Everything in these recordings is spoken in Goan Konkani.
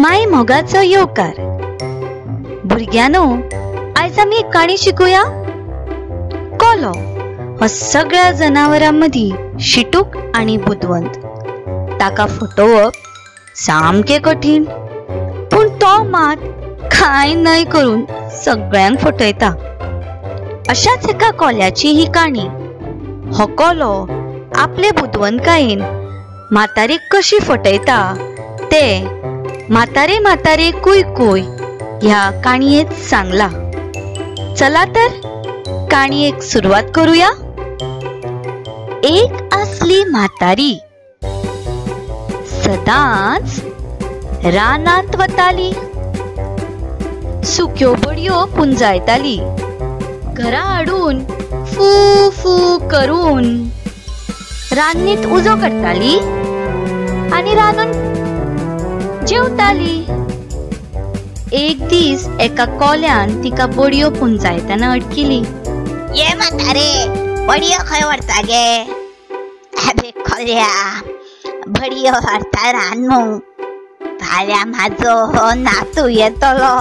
माय मोगाचो येवकार. भुरग्यांनो, आयज आमी एक काणी शिकूया. कोलो हो सगळ्या जनावरां मदीं शिटूक आनी बुदवंत. ताका फटोवप सामकें कठीण, पूण तो मात कांय न्हय करून सगळ्यांक फटयता. अशाच एका कोल्याची ही काणी. हो कोलो आपले बुदवंतकायेन म्हातारेक कशी फटयता ते म्हातारे म्हातारे कुय कुय ह्या काणयेंत सांगला. चला तर काणयेक सुरवात करूया. एक आसली म्हातारी, सदांच रानांत वताली, सुक्यो बडयो पुंजायताली, घरा हाडून फू फू करून रान्नीत उजो करताली आनी रांदून जेवताली. एक दीस एका कोल्यान तिका बडयो पुंजायतना अडकिली. ये म्हातारे, बडयो खंय व्हरता गे? आबे कोल्या, बडयो व्हरता रांदूंक. फाल्यां म्हाजो हो नातू येतलो,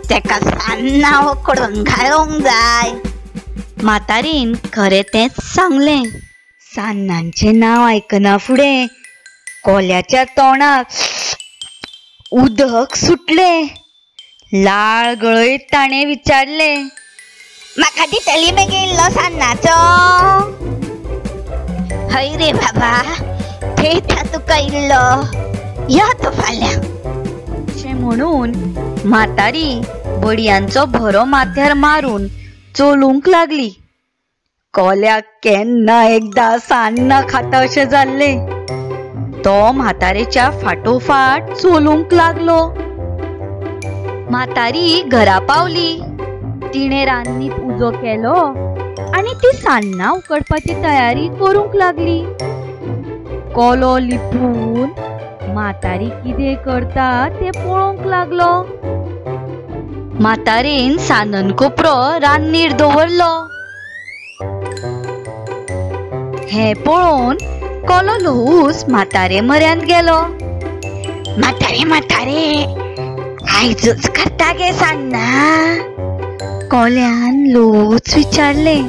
तेका सान्नां उकडून घालूंक जाय. म्हातारेन खरें तेंच सांगलें. सान्नांचें नांव आयकना फुडें कोल्याच्या तोंडाक उदक सुटलें. लाळ गळयत ताणें विचारलें, म्हाका दितली मगे इल्लो सान्नाचो? हय रे बाबा, थेयता तुका इल्लो, यो तूं फाल्यां. अशें म्हणून म्हातारी बडयांचो भरो माथ्यार मारून चलूंक लागली. कोल्याक केन्ना एकदां सान्नां खाता अशें जाल्लें. तो म्हातारेच्या फाटोफाट चलूंक लागलो. म्हातारी घरा पावली. तिणें रान्नीत उजो केलो आनी ती सान्नां उकडपाची तयारी करूंक लागली. कोलो लिपून म्हातारी कितें करता तें पळोवंक लागलो. म्हातारेन सानन कोपरो रान्नीर दवरलो. हें पळोवन कोलो ल्हवूच म्हातारे म्हऱ्यांत गेलो. म्हातारे म्हातारे, आयजूच करता गे सान्नां? कोल्यान ल्हवूच विचारलें.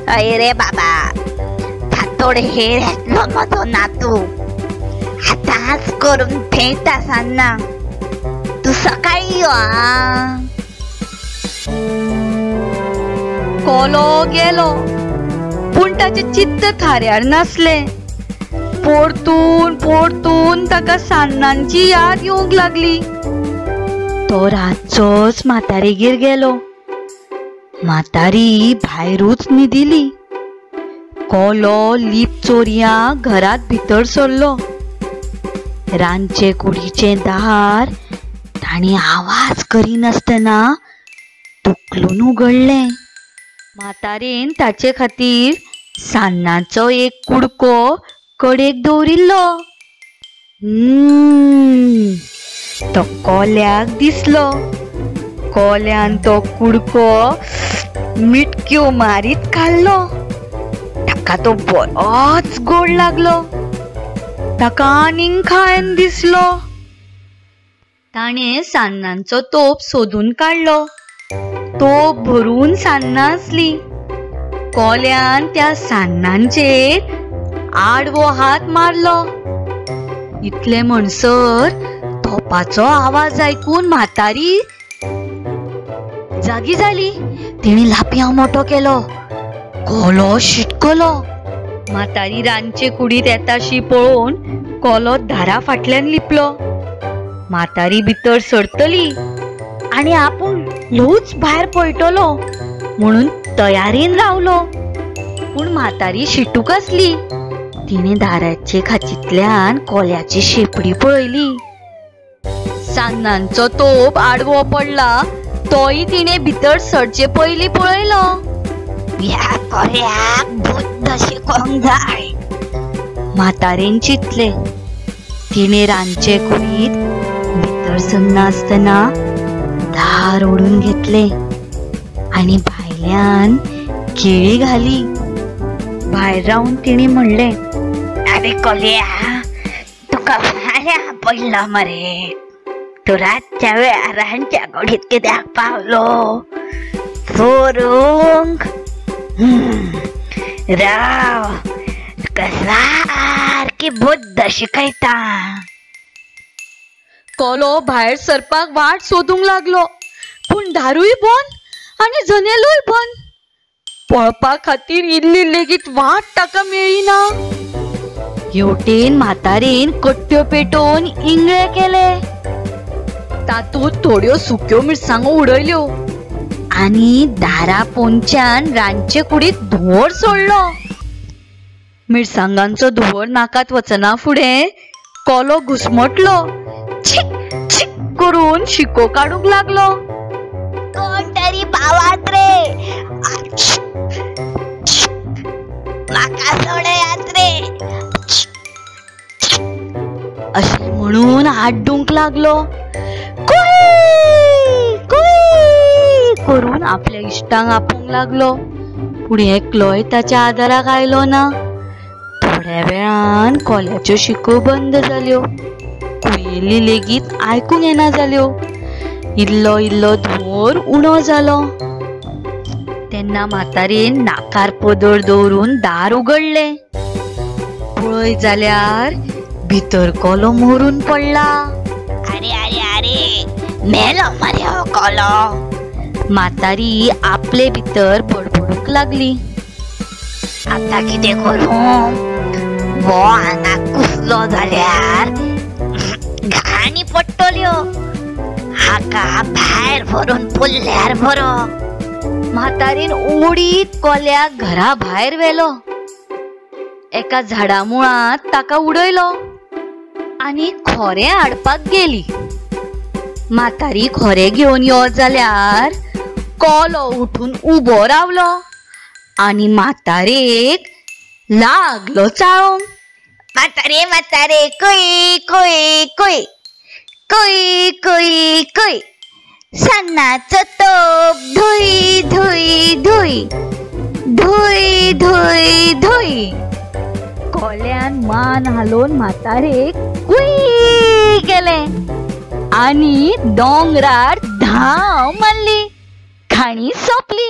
हय रे बाबा, फांतोड हेर येतलो म्हजो नातू, आतांच करून थेयता सान्नां, तूं सकाळीं यो. कोलो गेलो, पूण ताचें चित्त थाऱ्यार नासलें. परतून परतून ताका सान्नांची याद येवंक लागली. तो रातचोच म्हातारेगेर गेलो. म्हातारी भायरूच न्हिदिली. कोलो लीप चोरयां घरांत भितर सरलो. रांदचे कुडीचें दार ताणें आवाज करिनासतना धुकलून उगडलें. म्हातारेन ताचे खातीर सान्नाचो एक कुडको कडेक दवरिल्लो. तो कोल्याक दिसलो. कोल्यान तो कुडको मिटक्यो मारीत खाल्लो. ताका तो बरोच गोड लागलो. ताका आनीक खायन दिसलो. ताणें सान्नांचो तोप सोदून काडलो. तोप भरून सान्नां आसली. कोल्यान त्या सान्नांचेर आडवो हात मारलो. इतले म्हणसर तोपाचो आवाज आयकून म्हातारी जागी जाली. तिणें लापयांव मोटो केलो. कोलो शिटकलो. म्हातारी रांदचे कुडींत येताशी पळोवन कोलो दारा फाटल्यान लिपलो. म्हातारी भितर सरतली आनी आपूण ल्हवूच भायर पळटलो म्हणून तयारेन रावलो. पूण म्हातारी शिटूक आसली. तिणें दाराचे खाचींतल्यान कोल्याची शेपडी पळयली. सान्नांचो तोप आडवो पडला तोय तिणें भितर सरचे पयलीं पळयलो. ह्या कोल्याक बुद्द शिकोवंक जाय, म्हातारेन चिंतलें. तिणें रांदचे कुडींत भितर सरनासतना दार ओडून घेतलें आनी भायल्यान केळी घाली. भायर रावन तिणें म्हणलें, आरे कोल्या, तुका फाल्यां पडलो मरे. तूं रातच्या वेळार रांदच्या कुडींत कित्याक पावलो? चोरूंक? राव, तुका सारकी बुद्द शिकयता. कोलो भायर सरपाक वाट सोदूंक लागलो, पूण दारूय बंद आनी जनेलूय बंद. पळपा खातीर इल्ली लेगीत वाट ताका मेळ्ळी ना. हेवटेन म्हातारेन कट्ट्यो पेटोवन इंगळे केले, तातूंत थोड्यो सुक्यो मिरसांगो उडयल्यो आनी दारा पोंच्यान रांदचे कुडींत धुंवर सोडलो. मिरसांगांचो धुंवर नाकात वचना फुडें कोलो घुसमटलो, छिक छिक करून शिको काडूंक लागलो. कोण तरी पावात रे, म्हाका सोडयात रे, अशें म्हणून आड्डूंक लागलो. कुई कुई करून आपल्या इश्टांक आपोवंक लागलो, पूण एकलोय ताच्या आदाराक आयलो ना. थोड्या वेळान कोल्याच्यो शिको बंद जाल्यो, कुयेली लेगीत आयकूंक येना जाल्यो. इल्लो इल्लो धुंवर उणो जालो. तेन्ना म्हातारेन नाकार पदर दवरून दार उगडलें. पळय जाल्यार भितर कोलो मरून पडला. अरे अरे अरे, मेलो मरे हो कोलो. म्हातारी आपले भितर बडबडूंक लागली. आतां कितें करूं? वो हांगा कुसलो जाल्यार घाणी पडटल्यो. हाका भायर व्हरून पुरल्यार बरो. म्हातारेन ओडीत कोल्याक घरा भायर व्हेलो. एका झाडा मुळांत ताका उडयलो आनी खोरें हाडपाक गेली. म्हातारी खोरें घेवन यो जाल्यार कोलो उठून उबो रावलो आनी म्हातारेक लागलो चाळोवंक. म्हातारे म्हातारे कुई कुई कुई कुई कुई कुई, सान्नाचो तोप धुई धुई धुई धुई धुई धुई. कोल्यान मान हालोवन म्हातारेक कुई केलें आनी दोंगरार धांव मारली. काणी सोंपली.